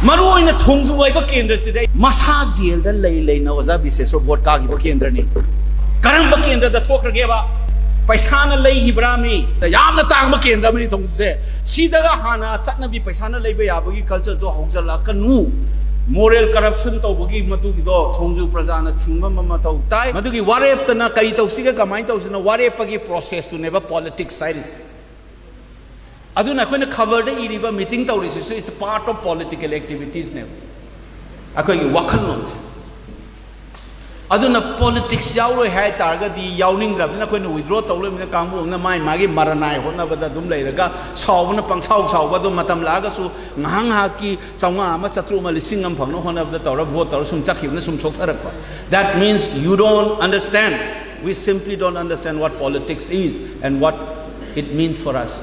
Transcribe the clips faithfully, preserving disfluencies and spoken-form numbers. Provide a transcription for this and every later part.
ꯃꯔꯨ ꯑꯣꯏꯅ ꯊꯣꯡꯖꯨ ꯍꯥꯏꯕ ꯀꯦꯟꯗ꯭ꯔꯁꯤꯗ ꯃꯁꯥ ꯖꯦꯜꯗ ꯂꯩ ꯂꯩꯅ ꯑꯣꯖꯥ ꯕꯤꯁꯦꯁꯣꯔ ꯚꯣꯠ ꯀꯥꯈꯤꯕ ꯀꯦꯟꯗ꯭ꯔꯅꯤ꯫ ꯀꯔꯝꯕ ꯀꯦꯟꯗ꯭ꯔꯗ ꯊꯣꯛꯈ꯭ꯔꯒꯦꯕ? ꯄꯩꯁꯥꯅ ꯂꯩꯈꯤꯕ꯭ꯔꯥ? ꯃꯤ ꯌꯥꯝꯅ ꯇꯥꯡꯕ ꯀꯦꯟꯗ꯭ꯔ ꯑꯃꯅꯤ ꯊꯣꯡꯖꯨꯁꯦ꯫ ꯁꯤꯗꯒ ꯍꯥꯟꯅ ꯆꯠꯅꯕꯤ ꯄꯩꯁꯥꯅ ꯂꯩꯕ ꯌꯥꯕꯒꯤ ꯀꯜꯆꯔꯗꯣ ꯍꯧꯖꯤꯜꯂꯛꯀꯅꯨ꯫ ꯃꯣꯔꯦꯜ ꯀꯔꯞꯁꯟ ꯇꯧꯕꯒꯤ ꯃꯗꯨꯒꯤꯗꯣ ꯊꯣꯡꯖꯨ ꯄ꯭ꯔꯖꯥꯅ ꯊꯤꯡꯕ ꯑꯃ ꯃꯊꯧ ꯇꯥꯏ꯫ ꯃꯗꯨꯒꯤ ꯋꯥꯔꯦꯞꯇꯅ ꯀꯔꯤ ꯇꯧꯁꯤꯒꯦ, ꯀꯃꯥꯏꯅ ꯇꯧꯁꯤꯅ ꯋꯥꯔꯦꯞꯄꯒꯤ ꯄ꯭ꯔꯣꯁꯦꯁꯇꯨꯅꯦꯕ ꯄꯣꯂꯤꯇꯤꯛꯁ ꯍꯥꯏꯔꯤꯁꯦ꯫ ꯑꯗꯨꯅ ꯑꯩꯈꯣꯏꯅ ꯈꯕꯔꯗ ꯏꯔꯤꯕ, ꯃꯤꯇꯤꯡ ꯇꯧꯔꯤꯁꯤꯁꯨ is part of political activitiesꯅꯦꯕ, ꯑꯩꯈꯣꯏꯒꯤ ꯋꯥꯈꯜꯂꯣꯟꯁꯦ꯫ ꯑꯗꯨꯅ ꯄꯣꯂꯤꯇꯤꯛꯁ ꯌꯥꯎꯔꯣꯏ ꯍꯥꯏ ꯇꯥꯔꯒꯗꯤ, ꯌꯥꯎꯅꯤꯡꯗ꯭ꯔꯕꯅꯤꯅ ꯑꯩꯈꯣꯏꯅ ꯋꯤꯗ꯭ꯔꯣ ꯇꯧ ꯂꯩꯕꯅꯤꯅ, ꯀꯥꯡꯕꯨ ꯑꯃꯅ ꯃꯥꯏ ꯃꯥꯒꯤ ꯃꯔꯅꯥꯏ ꯍꯣꯠꯅꯕꯗ ꯑꯗꯨꯝ ꯂꯩꯔꯒ, ꯁꯥꯎꯕꯅ ꯄꯪꯁꯥꯎ ꯁꯥꯎꯕ, ꯑꯗꯣ ꯃꯇꯝ ꯂꯥꯛꯑꯒꯁꯨ ꯉꯥꯏꯍꯥꯛ ꯉꯥꯏꯍꯥꯛꯀꯤ ꯆꯥꯝꯃꯉꯥ ꯑꯃ, ꯆꯥꯇ꯭ꯔꯨꯛ ꯑꯃ, ꯂꯤꯁꯤꯡ ꯑꯃ ꯐꯪꯅꯕ ꯍꯣꯠꯅꯕꯗ ꯇꯧꯔ ꯚꯣꯠ ꯇꯧꯔ ꯁꯨꯝ ꯆꯠꯈꯤꯕꯅ ꯁꯨꯝ ꯁꯣꯛꯊꯔꯛꯄ꯫ That means you don't understand. We simply don't understand what politics is and what it means for us.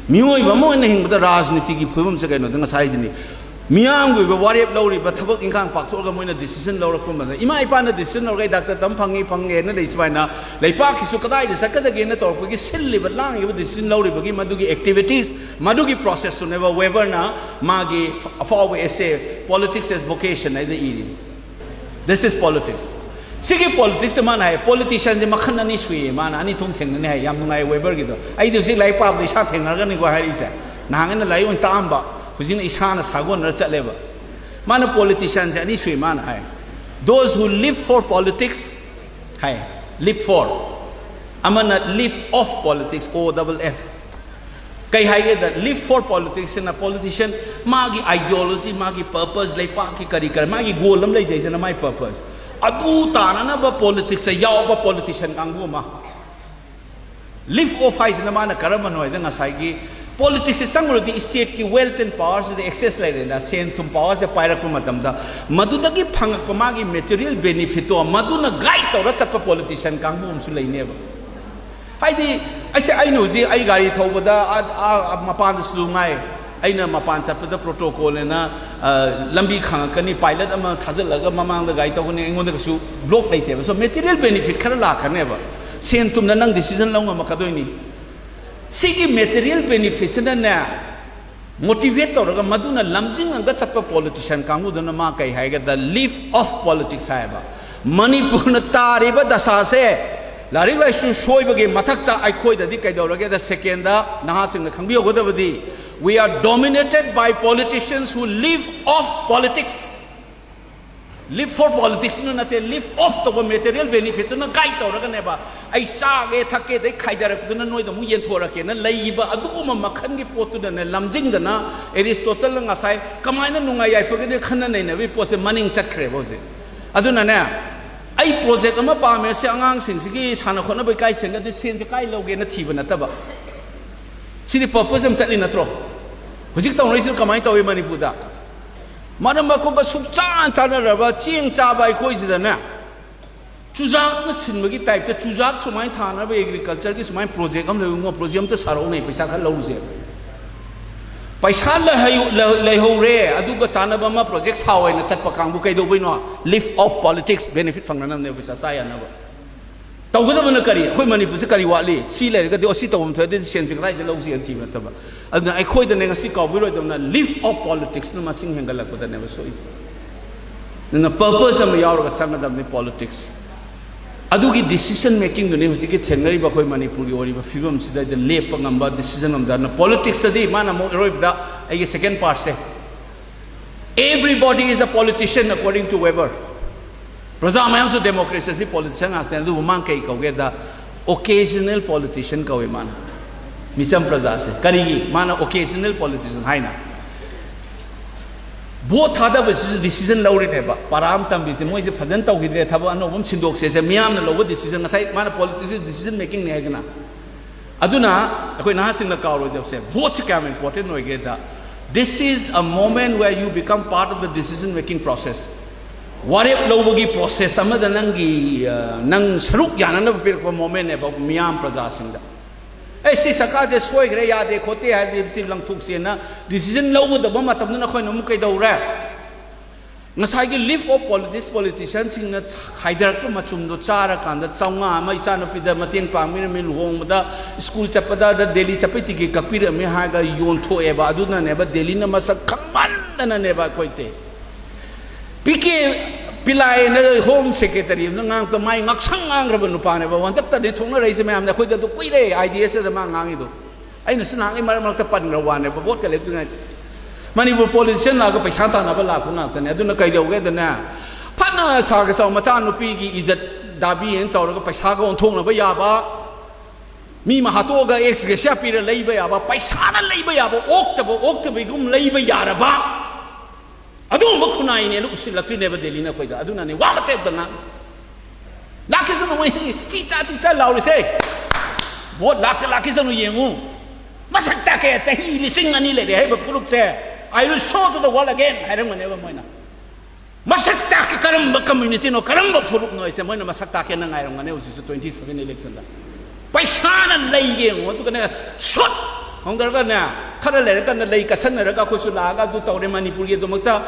ꯃꯤꯑꯣꯏꯕ ꯑꯃ ꯑꯣꯏꯅ ꯍꯤꯡꯕꯗ ꯔꯥꯖꯅꯤꯇꯤꯒꯤ ꯐꯤꯕꯝꯁꯦ ꯀꯩꯅꯣꯗ ꯉꯁꯥꯏꯁꯤꯅꯤ꯫ ꯃꯤꯌꯥꯝꯒꯤ ꯑꯣꯏꯕ ꯋꯥꯔꯦꯞ ꯂꯧꯔꯤꯕ, ꯊꯕꯛ ꯏꯪꯈꯥꯡ ꯄꯥꯡꯊꯣꯛꯑꯒ ꯃꯣꯏꯅ ꯗꯤꯁꯤꯖꯟ ꯂꯧꯔꯛꯄ ꯃꯇꯝꯗ, ꯏꯃꯥ ꯏꯄꯥꯅ ꯗꯤꯁꯤꯖꯟ ꯂꯧꯔꯒ ꯑꯩ ꯗꯥꯛꯇꯔ ꯇꯝ ꯐꯪꯉꯤ ꯐꯪꯉꯦꯅ ꯂꯩ, ꯁꯨꯃꯥꯏꯅ ꯂꯩꯄꯥꯛꯀꯤꯁꯨ ꯀꯗꯥꯏꯗ ꯆꯠꯀꯗꯒꯦꯅ ꯇꯧꯔꯛꯄꯒꯤ ꯁꯤꯜꯂꯤꯕ ꯂꯥꯡꯉꯤꯕ ꯗꯤꯁꯤꯖꯟ ꯂꯧꯔꯤꯕꯒꯤ ꯃꯗꯨꯒꯤ ꯑꯦꯛꯇꯤꯚꯤꯇꯤꯁ, ꯃꯗꯨꯒꯤ ꯄ꯭ꯔꯣꯁꯦꯁꯇꯨꯅꯦꯕ ꯋꯦꯕꯔꯅ ꯃꯥꯒꯤ ꯑꯐꯥꯎꯕ essay Politics as Vocation ꯍꯥꯏꯅ ꯏꯔꯤ꯫ This is politics. ꯁꯤꯒꯤ ꯄꯣꯂꯤꯇꯤꯛꯁꯁꯦ ꯃꯥꯅ ꯍꯥꯏ, ꯄꯣꯂꯤꯇꯤꯁꯤꯌꯥꯟꯁꯦ ꯃꯈꯜ ꯑꯅꯤ ꯁꯨꯏꯌꯦ, ꯃꯥꯅ ꯑꯅꯤ ꯊꯣꯛꯅ ꯊꯦꯡꯅꯅꯤ ꯍꯥꯏ꯫ ꯌꯥꯝ ꯅꯨꯡꯉꯥꯏ ꯋꯦꯕꯔꯒꯤꯗꯣ꯫ ꯑꯩꯗꯤ ꯍꯧꯖꯤꯛ ꯂꯥꯏꯔꯤꯛ ꯄꯥꯕꯗ ꯏꯁꯥ ꯊꯦꯡꯅꯔꯒꯅꯤꯀꯣ ꯍꯥꯏꯔꯛꯏꯁꯦ꯫ ꯅꯍꯥꯟ ꯑꯩꯅ ꯂꯥꯏꯔꯤꯛ ꯑꯣꯏꯅ ꯇꯥꯛꯑꯝꯕ, ꯍꯧꯖꯤꯛꯅ ꯏꯁꯥꯅ ꯁꯥꯒꯣꯟꯅꯔ ꯆꯠꯂꯦꯕ꯫ ꯃꯥꯅ ꯄꯣꯂꯤꯇꯤꯁꯤꯌꯥꯟꯁꯦ ꯑꯅꯤ ꯁꯨꯏ ꯃꯥꯅ ꯍꯥꯏ꯫ Those who live for politics high, live for꯫ ꯑꯃꯅ live of politics, O double F꯫ ꯀꯩ ꯍꯥꯏꯒꯦꯗ, live for politics ꯁꯤꯅ ꯄꯣꯂꯤꯇꯤꯁꯤꯌꯥꯟ ꯃꯥꯒꯤ ideology, ꯃꯥꯒꯤ purpose, ꯂꯩꯄꯥꯛꯀꯤ ꯀꯔꯤ ꯀꯔꯤ, ꯃꯥꯒꯤ ꯒꯣꯜ ꯑꯃ ꯂꯩꯖꯩꯗꯅ, ꯃꯥꯒꯤ purpose꯫ ꯑꯗꯨ ꯇꯥꯅꯅꯕ ꯄꯣꯂꯤꯇꯤꯛꯁꯇ ꯌꯥꯎꯕ ꯄꯣꯂꯤꯇꯤꯁꯤꯌꯥꯟ ꯀꯥꯡꯕꯨ ꯑꯃ꯫ Live of ꯍꯥꯏꯁꯤꯅ ꯃꯥꯅ ꯀꯔꯝꯕꯅꯣ ꯍꯥꯏꯗ, ꯉꯁꯥꯏꯒꯤ ꯄꯣꯂꯤꯇꯤꯛꯁꯁꯦ ꯆꯪꯉꯨꯔꯗꯤ ꯏꯁꯇꯦꯠꯀꯤ wealth and power ꯁꯤꯗ access ꯂꯩꯔꯦꯅ, ꯁꯦꯟ ꯊꯨꯝ ꯄꯥꯋꯔꯁꯦ ꯄꯥꯏꯔꯛꯄ ꯃꯇꯝꯗ ꯃꯗꯨꯗꯒꯤ ꯐꯪꯉꯛꯄ ꯃꯥꯒꯤ material benefit ꯇꯣ ꯃꯗꯨꯅ ꯒꯥꯏꯗ ꯇꯧꯔ ꯆꯠꯄ ꯄꯣꯂꯤꯇꯤꯁꯤꯌꯥꯟ ꯀꯥꯡꯕꯨ ꯑꯃꯁꯨ ꯂꯩꯅꯦꯕ꯫ ꯍꯥꯏꯗꯤ ꯑꯩꯁꯦ, ꯑꯩꯅ ꯍꯧꯖꯤꯛ ꯑꯩ ꯒꯥꯔꯤ ꯊꯧꯕꯗ ꯑꯥ, ꯑꯥ, ꯃꯄꯥꯟꯗꯁꯨ ꯉꯥꯏ, ꯑꯩꯅ ꯃꯄꯥꯟ ꯆꯠꯄꯗ ꯄ꯭ꯔꯣꯇꯣꯀꯣꯜ ꯑꯅ, ꯑ, ꯂꯝꯕꯤ ꯈꯥꯡꯉꯛꯀꯅꯤ, ꯄꯥꯏꯂꯠ ꯑꯃ ꯊꯥꯖꯤꯜꯂꯒ ꯃꯃꯥꯡꯗ ꯒꯥꯔꯤ ꯇꯧꯒꯅꯤ, ꯑꯩꯉꯣꯟꯗ ꯀꯩꯁꯨ ꯕ꯭ꯂꯣꯛ ꯂꯩꯇꯦꯕ꯫ So material benefit ꯈꯔ ꯂꯥꯛꯀꯅꯦꯕ, ꯁꯦꯟ ꯊꯨꯝꯅ ꯅꯪ ꯗꯤꯁꯤꯖꯟ ꯂꯧ ꯉꯝꯃꯛꯀꯗꯣꯏꯅꯤ꯫ ꯁꯤꯒꯤ material benefit ꯁꯤꯅꯅꯦ, ꯃꯣꯇꯤꯚꯦꯠ ꯇꯧꯔꯒ ꯃꯗꯨꯅ ꯂꯝꯖꯤꯡꯉꯒ ꯆꯠꯄ ꯄꯣꯂꯤꯇꯤꯁꯤꯌꯥꯟ ꯀꯥꯡꯕꯨꯗꯨꯅ ꯃꯥ ꯀꯩ ꯍꯥꯏꯒꯦꯗ, ꯂꯤꯐ ꯑꯣꯐ ꯄꯣꯂꯤꯇꯤꯛꯁ ꯍꯥꯏꯌꯦꯕ꯫ ꯃꯅꯤꯄꯨꯔꯅ ꯇꯥꯔꯤꯕ ꯗꯁꯥꯁꯦ, ꯂꯥꯏꯔꯤꯛ ꯂꯥꯏꯁꯨ ꯁꯣꯏꯕꯒꯤ ꯃꯊꯛꯇ ꯑꯩꯈꯣꯏꯗꯗꯤ ꯀꯩꯗꯧꯔꯒꯦꯗ, ꯁꯦꯀꯦꯟꯗ ꯅꯍꯥꯁꯤꯡꯅ ꯈꯪꯕꯤꯍꯧꯒꯗꯕꯗꯤ, we are dominated by politicians who live off politics. Live for ꯄꯣꯂꯤꯇꯤꯛꯁꯅ ꯅꯠꯇꯦ, ꯂꯤꯐ ꯑꯣꯐ ꯇꯧꯕ ꯃꯦꯇꯦꯔꯤꯌꯦꯜ ꯕꯦꯅꯤꯐꯤꯠꯇꯨꯅ ꯒꯥꯏꯗ ꯇꯧꯔꯒꯅꯦꯕ, ꯑꯩ ꯆꯥꯒꯦ ꯊꯛꯀꯦ ꯑꯗꯩ ꯈꯥꯏꯗꯔꯛꯇꯅ ꯅꯣꯏꯗ ꯑꯃꯨꯛ ꯌꯦꯟꯊꯣꯔꯛꯀꯦꯅ ꯂꯩꯕ ꯑꯗꯨꯒꯨꯝꯕ ꯃꯈꯜꯒꯤ ꯄꯣꯠꯇꯨꯗꯅꯦ ꯂꯝꯖꯤꯡꯗꯅ, ꯑꯦꯔꯤꯁꯇꯣꯇꯜꯅ ꯉꯁꯥꯏ ꯀꯃꯥꯏꯅ ꯅꯨꯡꯉꯥꯏ ꯌꯥꯏꯐꯒꯅꯤ ꯈꯟꯅ ꯅꯩꯅꯕꯒꯤ ꯄꯣꯠꯁꯦ ꯃꯅꯤꯡ ꯆꯠꯈ꯭ꯔꯦꯕ ꯍꯧꯖꯤꯛ꯫ ꯑꯗꯨꯅꯅꯦ, ꯑꯩ ꯄ꯭ꯔꯣꯖꯦꯛ ꯑꯃ ꯄꯥꯝꯃꯦ, ꯁꯤ ꯑꯉꯥꯡꯁꯤꯡꯁꯤꯒꯤ ꯁꯥꯟꯅ ꯈꯣꯠꯅꯕ ꯏꯀꯥꯏ ꯁꯦꯟꯒꯗꯤ ꯁꯦꯟꯁꯦ ꯀꯥꯏ ꯂꯧꯒꯦꯅ ꯊꯤꯕ ꯅꯠꯇꯕ, ꯁꯤꯗꯤ ꯄꯔꯄꯁ ꯑꯃ ꯆꯠꯂꯤ ꯅꯠꯇ꯭ꯔꯣ? ꯍꯧꯖꯤꯛ ꯇꯧꯅꯔꯤꯁꯤꯅ ꯀꯃꯥꯏꯅ ꯇꯧꯏ ꯃꯅꯤꯄꯨꯔꯗ? ꯃꯔꯝ ꯑꯀꯨꯞꯄ ꯁꯨꯡꯆꯥꯟ ꯆꯥꯟꯅꯗ꯭ꯔꯕ ꯆꯦꯡ ꯆꯥꯕ ꯑꯩꯈꯣꯏꯁꯤꯗꯅꯦ, ꯆꯨꯖꯥꯛꯅ ꯁꯤꯟꯕꯒꯤ ꯇꯥꯏꯞꯇ ꯆꯨꯖꯥꯛ ꯁꯨꯃꯥꯏꯅ ꯊꯥꯅꯕ ꯑꯦꯒ꯭ꯔꯤꯀꯜꯆꯔꯒꯤ ꯁꯨꯃꯥꯏꯅ ꯄ꯭ꯔꯣꯖꯦꯛ ꯑꯃ ꯂꯩꯕ, ꯄ꯭ꯔꯣꯖꯦꯛ ꯑꯝꯇ ꯁꯥꯔꯛꯎꯅꯦ, ꯄꯩꯁꯥ ꯈꯔ ꯂꯧꯔꯨꯁꯦ꯫ ꯄꯩꯁꯥ ꯂꯩꯍꯧ-, ꯂꯩꯍꯧꯔꯦ, ꯑꯗꯨꯒ ꯆꯥꯅꯕ ꯑꯃ ꯄ꯭ꯔꯣꯖꯦꯛ ꯁꯥꯎ ꯍꯥꯏꯅ ꯆꯠꯄ ꯀꯥꯡꯕꯨ ꯀꯩꯗꯧꯕꯩꯅꯣ? ꯂꯤꯐ ꯑꯣꯐ ꯄꯣꯂꯤꯇꯤꯛꯁ, ꯕꯦꯅꯤꯐꯤꯠ ꯐꯪꯅꯅꯕꯅꯦꯕ, ꯄꯩꯁꯥ ꯆꯥ ꯌꯥꯅꯕ꯫ ꯇꯧꯒꯗꯕꯅ ꯀꯔꯤ? ꯑꯩꯈꯣꯏ ꯃꯅꯤꯄꯨꯔꯁꯦ ꯀꯔꯤ ꯋꯥꯠꯂꯤ? ꯁꯤ ꯂꯩꯔꯒꯗꯤ, ꯑꯣ, ꯁꯤ ꯇꯧꯐꯝ ꯊꯣꯛꯑꯦ, ꯑꯗꯨꯗꯤ ꯁꯦꯟꯁꯦ ꯀꯗꯥꯏꯗ ꯂꯧꯁꯤ ꯍꯥꯏꯅ ꯊꯤꯕ ꯅꯠꯇꯕ꯫ ꯑꯗꯨꯅ ꯑꯩꯈꯣꯏꯗꯅꯦ ꯉꯁꯤ ꯀꯥꯎꯕꯤꯔꯣꯏꯗꯕꯅ, ꯂꯤꯐ ꯑꯣꯐ ꯄꯣꯂꯤꯇꯤꯛꯁꯅ ꯃꯁꯤꯡ ꯍꯦꯟꯒꯠꯂꯛꯄꯗꯅꯦꯕ ꯁꯣꯛꯏꯁꯦ꯫ ꯑꯗꯨꯅ ꯄꯔꯄꯁ ꯑꯃ ꯌꯥꯎꯔꯒ ꯆꯪꯒꯗꯕꯅꯤ ꯄꯣꯂꯤꯇꯤꯛꯁ꯫ ꯑꯗꯨꯒꯤ ꯗꯤꯁꯤꯖꯟ ꯃꯦꯀꯤꯡꯗꯨꯅꯤ ꯍꯧꯖꯤꯛꯀꯤ ꯊꯦꯡꯅꯔꯤꯕ ꯑꯩꯈꯣꯏ ꯃꯅꯤꯄꯨꯔꯒꯤ ꯑꯣꯏꯔꯤꯕ ꯐꯤꯕꯝꯁꯤꯗꯩꯗ ꯂꯦꯞꯄ ꯉꯝꯕ ꯗꯤꯁꯤꯖꯟ ꯑꯃꯗ꯫ ꯑꯗꯨꯅ ꯄꯣꯂꯤꯇꯤꯛꯁꯇꯗꯤ ꯃꯥꯅ ꯑꯃꯨꯛ ꯑꯔꯣꯏꯕꯗ ꯑꯩꯒꯤ ꯁꯦꯀꯦꯟ ꯄꯥꯔꯠꯁꯦ, "Everybody is a politician according to Weber." ꯄ꯭ꯔꯖꯥ ꯃꯌꯥꯝꯁꯨ ꯗꯦꯃꯣꯀ꯭ꯔꯦꯁꯤ ꯑꯁꯤ ꯄꯣꯂꯤꯇꯤꯁꯤꯌꯥꯟ ꯉꯥꯛꯇꯅꯤ꯫ ꯑꯗꯨꯕꯨ ꯃꯥꯅ ꯀꯩ ꯀꯧꯒꯦꯗ, "Occasional politician" ꯀꯧꯏ ꯃꯥꯅ, ꯃꯤꯆꯝ ꯄ꯭ꯔꯖꯥꯁꯦ꯫ ꯀꯔꯤꯒꯤ ꯃꯥꯅ occasional politician ꯍꯥꯏꯅ? ꯚꯣꯠ ꯊꯥꯗꯕꯁꯤꯁꯨ ꯗꯤꯁꯤꯖꯟ ꯂꯧꯔꯤꯅꯦꯕ꯫ ꯄꯔꯥ ꯑꯃ ꯇꯝꯕꯤꯁꯦ, ꯃꯣꯏꯁꯦ ꯐꯖꯅ ꯇꯧꯈꯤꯗ꯭ꯔꯦ, ꯊꯕꯛ ꯑꯅꯧꯕ ꯑꯃ ꯁꯤꯟꯗꯣꯛꯁꯦꯁꯦ ꯃꯤꯌꯥꯝꯅ ꯂꯧꯕ ꯗꯤꯁꯤꯖꯟ꯫ ꯉꯁꯥꯏ ꯃꯥꯅ ꯄꯣꯂꯤꯇꯤꯛꯁꯁꯦ ꯗꯤꯁꯤꯖꯟ ꯃꯦꯀꯤꯡꯅꯦ ꯍꯥꯏꯗꯅ꯫ ꯑꯗꯨꯅ ꯑꯩꯈꯣꯏ ꯅꯍꯥꯁꯤꯡꯅ ꯀꯥꯎꯔꯣꯏꯗꯕꯁꯦ, ꯚꯣꯠꯁꯦ ꯀꯌꯥꯝ important ꯑꯣꯏꯒꯦꯗ, this is a moment where you become part of the decision making process. ꯋꯥꯔꯦꯞ ꯂꯧꯕꯒꯤ ꯄ꯭ꯔꯣꯁꯦꯁ ꯑꯃꯗ ꯅꯪꯒꯤ, ꯑ, ꯅꯪ ꯁꯔꯨꯛ ꯌꯥꯅꯅꯕ ꯄꯤꯔꯛꯄ ꯃꯣꯃꯦꯟꯅꯦꯕ ꯃꯤꯌꯥꯝ ꯄ꯭ꯔꯖꯥꯁꯤꯡꯗ꯫ "ꯑꯦ, ꯁꯤ ꯁꯔꯀꯥꯔꯁꯦ ꯁꯣꯏꯈ꯭ꯔꯦ, ꯌꯥꯗꯦ ꯈꯣꯠꯇꯦ ꯍꯥꯏꯕꯗꯤ ꯁꯤ ꯂꯪꯊꯣꯛꯁꯦꯅ" ꯗꯤꯁꯤꯖꯟ ꯂꯧꯒꯗꯕ ꯃꯇꯝꯗ ꯅꯈꯣꯏꯅ ꯑꯃꯨꯛ ꯀꯩꯗꯧꯔꯦ? ꯉꯁꯥꯏꯒꯤ ꯂꯤꯐ ꯑꯣꯐ ꯄꯣꯂꯤꯇꯤꯛꯁ, ꯄꯣꯂꯤꯇꯤꯁꯤꯌꯥꯟꯁꯤꯡꯅ ꯍꯥꯏꯊꯔꯛꯄ ꯃꯆꯨꯝꯗꯣ ꯆꯥꯔꯀꯥꯟꯗ ꯆꯥꯝꯃꯉꯥ ꯑꯃ ꯏꯆꯥꯅꯨꯄꯤꯗ ꯃꯇꯦꯡ ꯄꯥꯡꯕꯤꯔꯝꯃꯤ, ꯂꯨꯍꯣꯡꯕꯗ, ꯁ꯭ꯀꯨꯜ ꯆꯠꯄꯗ, ꯗꯦꯜꯂꯤ ꯆꯠꯄꯩ ꯇꯤꯀꯦꯠ ꯀꯛꯄꯤꯔꯝꯃꯤ ꯍꯥꯏꯔꯒ ꯌꯣꯟꯊꯣꯛꯑꯦꯕ꯫ ꯑꯗꯨꯅꯅꯦꯕ ꯗꯦꯜꯂꯤꯅ ꯃꯁꯛ ꯈꯪꯃꯟꯗꯅꯅꯦꯕ ꯑꯩꯈꯣꯏꯁꯦ꯫ ꯄꯤ ꯀꯦ ꯄꯤꯂꯥꯏꯅ ꯍꯣꯝ ꯁꯦꯀ꯭ꯔꯦꯇꯔꯤ ꯑꯃꯅ ꯉꯥꯡꯇ ꯃꯥꯏ ꯉꯥꯛꯁꯪ ꯉꯥꯡꯈ꯭ꯔꯕ ꯅꯨꯄꯥꯅꯦꯕ꯫ ꯍꯟꯗꯛꯇꯅꯦ ꯊꯣꯛꯅꯔꯛꯏꯁꯦ ꯃꯌꯥꯝꯅ꯫ ꯑꯩꯈꯣꯏꯗ ꯑꯗꯨ ꯀꯨꯏꯔꯦ ꯑꯥꯏ ꯗꯤ ꯑꯦꯁꯗ ꯃꯥ ꯉꯥꯡꯉꯤꯗꯣ꯫ ꯑꯩꯅꯁꯨ ꯅꯍꯥꯟꯒꯤ ꯃꯔꯛ ꯃꯔꯛꯇ ꯄꯟꯈ꯭ꯔ ꯋꯥꯅꯦꯕ, ꯚꯣꯠꯀ ꯂꯦꯞꯇ꯭ꯔꯤꯉꯩꯗ꯫ ꯃꯅꯤꯄꯨꯔ ꯄꯣꯂꯤꯇꯤꯁꯤꯌꯥꯟ ꯂꯥꯛꯑꯒ ꯄꯩꯁꯥ ꯇꯥꯟꯅꯕ ꯂꯥꯛꯄ ꯉꯥꯛꯇꯅꯦ꯫ ꯑꯗꯨꯅ ꯀꯩꯗꯧꯒꯦꯗꯅꯦ, ꯐꯅ ꯁꯥꯒ ꯆꯥꯎ ꯃꯆꯥꯅꯨꯄꯤꯒꯤ ꯏꯖꯠ ꯗꯥꯕꯤ ꯍꯥꯏꯅ ꯇꯧꯔꯒ ꯄꯩꯁꯥꯒ ꯑꯣꯟꯊꯣꯛꯅꯕ ꯌꯥꯕ, ꯃꯤ ꯑꯃ ꯍꯥꯠꯇꯣꯛꯑꯒ ꯑꯦꯛꯁ ꯒ꯭ꯔꯦꯁꯤꯌꯥ ꯄꯤꯔ ꯂꯩꯕ ꯌꯥꯕ, ꯄꯩꯁꯥꯅ ꯂꯩꯕ ꯌꯥꯕ, ꯑꯣꯛꯇꯕ ꯑꯣꯛꯇꯕꯒꯨꯝ ꯂꯩꯕ ꯌꯥꯔꯕ ꯑꯗꯨꯒꯨꯝꯕ ꯈꯨꯟꯅꯥꯏꯅꯦꯅ ꯎꯁꯤꯜꯂꯛꯇꯣꯏꯅꯦꯕ ꯗꯦꯜꯂꯤꯅ ꯑꯩꯈꯣꯏꯗ꯫ ꯑꯗꯨꯅꯅꯦ ꯋꯥ ꯃꯆꯦꯠ ꯑꯝꯇ ꯉꯥꯡ-, ꯂꯥꯛꯈꯤꯁꯅꯨ ꯃꯣꯏ, ꯆꯤ ꯆꯥ ꯆꯤ ꯆꯥ ꯂꯥꯎꯔꯤꯁꯦ꯫ ꯚꯣꯠ ꯂꯥꯛꯇ ꯂꯥꯛꯈꯤꯁꯅꯨ ꯌꯦꯡꯉꯨ꯫ ꯃꯁꯛ ꯇꯥꯛꯀꯦ, ꯆꯍꯤ ꯂꯤꯁꯤꯡ ꯑꯅꯤ ꯂꯩꯔꯦ ꯍꯥꯏꯕ ꯐꯨꯔꯨꯞꯁꯦ, "I will show to the world again" ꯍꯥꯏꯔꯝꯒꯅꯦꯕ ꯃꯣꯏꯅ꯫ ꯃꯁꯛ ꯇꯥꯛꯀꯦ, ꯀꯔꯝꯕ ꯀꯝꯃ꯭ꯌꯨꯅꯤꯇꯤꯅꯣ, ꯀꯔꯝꯕ ꯐꯨꯔꯨꯞꯅꯣ ꯍꯥꯏꯁꯦ ꯃꯣꯏꯅ ꯃꯁꯛ ꯇꯥꯛꯀꯦꯅ ꯉꯥꯏꯔꯝꯒꯅꯤ ꯍꯧꯖꯤꯛꯁꯨ ꯇ꯭ꯋꯦꯟꯇꯤ ꯁꯚꯦꯟ ꯏꯂꯦꯛꯁꯟꯗ꯫ ꯄꯩꯁꯥꯅ ꯂꯩꯒꯦ ꯌꯦꯡꯉꯨ, ꯑꯗꯨꯒꯅꯦ ꯁꯨꯠ ꯍꯣꯡꯗꯔꯒꯅꯦ, ꯈꯔ ꯂꯩꯔꯀꯥꯟꯗ ꯂꯩ ꯀꯠꯁꯟꯅꯔꯒ ꯑꯩꯈꯣꯏꯁꯨ ꯂꯥꯛꯑꯒ ꯑꯗꯨ ꯇꯧꯔꯦ, ꯃꯅꯤꯄꯨꯔꯒꯤꯗꯃꯛꯇ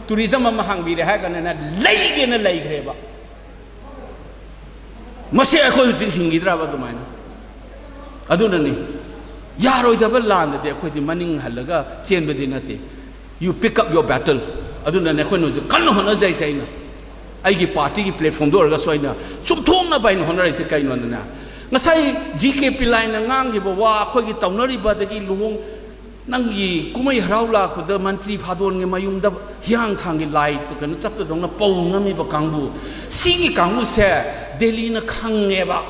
ꯇꯨꯔꯤꯖꯝ ꯑꯃ ꯍꯥꯡꯕꯤꯔꯦ ꯍꯥꯏꯔꯒꯅꯦ ꯂꯩꯒꯦꯅ ꯂꯩꯈ꯭ꯔꯦꯕ꯫ ꯃꯁꯤ ꯑꯩꯈꯣꯏ ꯍꯧꯖꯤꯛ ꯍꯤꯡꯈꯤꯗ꯭ꯔꯕ ꯑꯗꯨꯃꯥꯏꯅ? ꯑꯗꯨꯅꯅꯤ, ꯌꯥꯔꯣꯏꯗꯕ ꯂꯥꯟꯗꯗꯤ ꯑꯩꯈꯣꯏꯗꯤ ꯃꯅꯤꯡ ꯍꯜꯂꯒ ꯆꯦꯟꯕꯗꯤ ꯅꯠꯇꯦ꯫ You pick up your battle. ꯑꯗꯨꯅꯅꯦ ꯑꯩꯈꯣꯏꯅ ꯍꯧꯖꯤꯛ ꯀꯟꯅ ꯍꯣꯠꯅꯖꯩꯁꯦ꯫ ꯑꯩꯅ ꯑꯩꯒꯤ ꯄꯥꯔꯇꯤꯒꯤ ꯄ꯭ꯂꯦꯠꯐꯣꯝꯗ ꯑꯣꯏꯔꯒꯁꯨ ꯑꯩꯅ ꯆꯨꯝꯊꯣꯛꯅꯕ ꯑꯩꯅ ꯍꯣꯠꯅꯔꯤꯁꯦ꯫ ꯀꯩꯅꯣꯗꯅꯦ, ꯉꯁꯥꯏ ꯖꯤ ꯀꯦ ꯄꯤꯂꯥꯏꯅ ꯉꯥꯡꯈꯤꯕ ꯋꯥ, ꯑꯩꯈꯣꯏꯒꯤ ꯇꯧꯅꯔꯤꯕ, ꯑꯗꯒꯤ ꯂꯨꯍꯣꯡ, ꯅꯪꯒꯤ ꯀꯨꯝꯍꯩ ꯍꯔꯥꯎ ꯂꯥꯛꯄꯗ ꯃꯟꯇ꯭ꯔꯤ ꯐꯥꯗꯣꯟꯒꯤ ꯃꯌꯨꯝꯗ ꯍꯤꯌꯥꯡꯊꯥꯡꯒꯤ ꯂꯥꯏ ꯀꯩꯅꯣ ꯆꯞꯇꯗꯧꯅ ꯄꯧ ꯉꯝꯃꯤꯕ ꯀꯥꯡꯕꯨ, ꯁꯤꯒꯤ ꯀꯥꯡꯕꯨꯁꯦ ꯗꯦꯜꯂꯤꯅ ꯈꯪꯉꯦꯕ꯫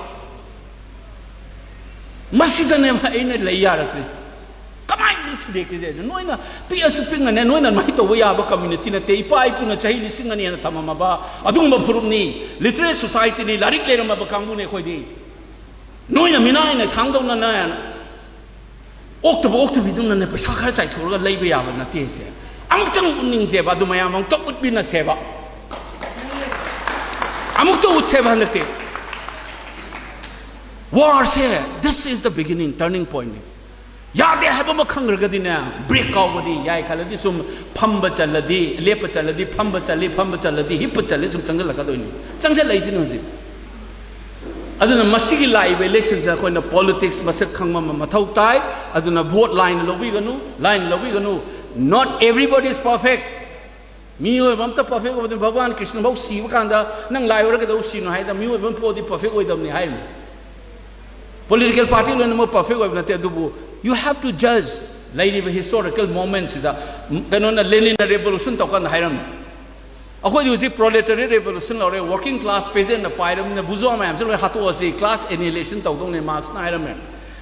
ꯃꯁꯤꯗꯅꯦꯕ ꯑꯩꯅ ꯂꯩ ꯌꯥꯔꯛꯇ꯭ꯔꯤꯁꯦ꯫ ꯀꯃꯥꯏꯅ ꯊꯨꯗꯦꯛꯇ꯭ꯔꯤꯁꯦ? ꯅꯣꯏꯅ ꯄꯤꯛꯑꯁꯨ ꯄꯤꯛꯅꯅꯦ, ꯅꯣꯏꯅ ꯑꯗꯨꯃꯥꯏꯅ ꯇꯧꯕ ꯌꯥꯕ ꯀꯝꯃ꯭ꯌꯨꯅꯤꯇꯤ ꯅꯠꯇꯦ꯫ ꯏꯄꯥ ꯏꯄꯨꯅ ꯆꯍꯤ ꯂꯤꯁꯤꯡ ꯑꯅꯤ ꯍꯦꯟꯅ ꯊꯝꯃꯝꯃꯕ ꯑꯗꯨꯒꯨꯝꯕ ꯐꯨꯔꯨꯞꯅꯤ꯫ ꯂꯤꯇꯔꯦꯠ ꯁꯣꯁꯥꯏꯇꯤꯅꯤ, ꯂꯥꯏꯔꯤꯛ ꯂꯩꯔꯝꯃꯕ ꯀꯥꯡꯕꯨꯅꯦ ꯑꯩꯈꯣꯏꯗꯤ꯫ ꯅꯣꯏꯅ ꯃꯤꯅꯥꯏꯅ ꯊꯥꯡꯗꯧꯅꯅꯦ ꯑꯣꯛꯇꯕ ꯑꯣꯛꯇꯕꯤꯗꯨꯅꯅꯦ ꯄꯩꯁꯥ ꯈꯔ ꯆꯥꯏꯊꯣꯛꯑꯒ ꯂꯩꯕ ꯌꯥꯕ ꯅꯠꯇꯦꯁꯦ꯫ ꯑꯃꯨꯛꯇꯪ ꯎꯠꯅꯤꯡꯁꯦꯕ, ꯑꯗꯨ ꯃꯌꯥꯝ ꯑꯃꯨꯛꯇꯪ ꯎꯠꯃꯤꯟꯅꯁꯦꯕ꯫ ꯑꯃꯨꯛꯇ ꯎꯠꯁꯦꯕ ꯍꯟꯗꯛꯇꯤ꯫ ꯋꯥꯔꯁꯦ, this is the beginning, turning point ꯅꯤ꯫ ꯌꯥꯗꯦ ꯍꯥꯏꯕ ꯑꯃ ꯈꯪꯈ꯭ꯔꯒꯗꯤꯅꯦ, ꯕ꯭ꯔꯦꯛ ꯀꯥꯎꯕꯗꯤ ꯌꯥꯏ ꯈꯜꯂꯗꯤ ꯁꯨꯝ ꯐꯝꯕ ꯆꯜꯂꯗꯤ, ꯂꯦꯞꯄ ꯆꯜꯂꯗꯤ, ꯐꯝꯕ ꯆꯜꯂꯤ, ꯐꯝꯕ ꯆꯜꯂꯗꯤ, ꯍꯤꯞꯄ ꯆꯜꯂꯤ, ꯁꯨꯝ ꯆꯪꯁꯤꯜꯂꯛꯀꯗꯣꯏꯅꯤ꯫ ꯆꯪꯁꯤꯜꯂꯛꯏꯁꯤꯅ ꯍꯧꯖꯤꯛ꯫ ꯑꯗꯨꯅ ꯃꯁꯤꯒꯤ ꯂꯥꯛꯏꯕ ꯏꯂꯦꯛꯁꯟꯁꯦ ꯑꯩꯈꯣꯏꯅ ꯄꯣꯂꯤꯇꯤꯛꯁ ꯃꯁꯛ ꯈꯪꯕ ꯑꯃ ꯃꯊꯧ ꯇꯥꯏ꯫ ꯑꯗꯨꯅ ꯚꯣꯠ ꯂꯥꯏꯅ ꯂꯧꯕꯤꯒꯅꯨ, ꯂꯥꯏꯅ ꯂꯧꯕꯤꯒꯅꯨ꯫ Not everybody is perfect. ꯃꯤꯑꯣꯏꯕ ꯑꯝꯇ ꯄꯔꯐꯦꯛ ꯑꯣꯏꯕꯗꯨ, ꯚꯒꯋꯥꯟ ꯀ꯭ꯔꯤꯁꯅ ꯐꯥꯎ ꯁꯤꯕ ꯀꯥꯟꯗ ꯅꯪ ꯂꯥꯏ ꯑꯣꯏꯔꯒꯗꯧ ꯁꯤꯅꯣ ꯍꯥꯏꯗ, ꯃꯤꯑꯣꯏꯕ ꯑꯃ ꯄꯣꯛꯑꯗꯤ ꯄꯔꯐꯦꯛ ꯑꯣꯏꯗꯕꯅꯤ ꯍꯥꯏꯔꯤꯅꯤ꯫ ꯄꯣꯂꯤꯇꯤꯀꯦꯜ ꯄꯥꯔꯇꯤ ꯂꯣꯏꯅꯃꯛ ꯄꯔꯐꯦꯛ ꯑꯣꯏꯕ ꯅꯠꯇꯦ, ꯑꯗꯨꯕꯨ you have to judge ꯂꯩꯔꯤꯕ ꯍꯤꯁꯇꯣꯔꯤꯀꯦꯜ ꯃꯣꯃꯦꯟꯁꯤꯗ꯫ ꯀꯩꯅꯣꯅ, ꯂꯦꯅꯤꯟꯅ ꯔꯦꯚꯣꯂꯨꯁꯟ ꯇꯧꯀꯥꯟꯗ ꯍꯥꯏꯔꯝꯃꯤ, ꯑꯩꯈꯣꯏꯗꯤ ꯍꯧꯖꯤꯛ ꯄ꯭ꯔꯣꯂꯦꯇꯔꯤ ꯔꯦꯚꯣꯂꯨꯁꯟ ꯂꯧꯔꯦ, ꯋꯥꯔꯀꯤꯡ ꯀ꯭ꯂꯥꯁ ꯄꯦꯖꯦꯟꯅ ꯄꯥꯏꯔꯕꯅꯤꯅ ꯕꯨꯖꯣ ꯃꯌꯥꯝꯁꯦ ꯂꯣꯏ ꯍꯥꯠꯇꯣꯛꯑꯁꯤ, ꯀ꯭ꯂꯥꯁ ꯑꯦꯅꯤꯍꯤꯂꯦꯁꯟ ꯇꯧꯗꯧꯅꯦ ꯃꯥꯔꯛꯁꯅ ꯍꯥꯏꯔꯝꯃꯦ꯫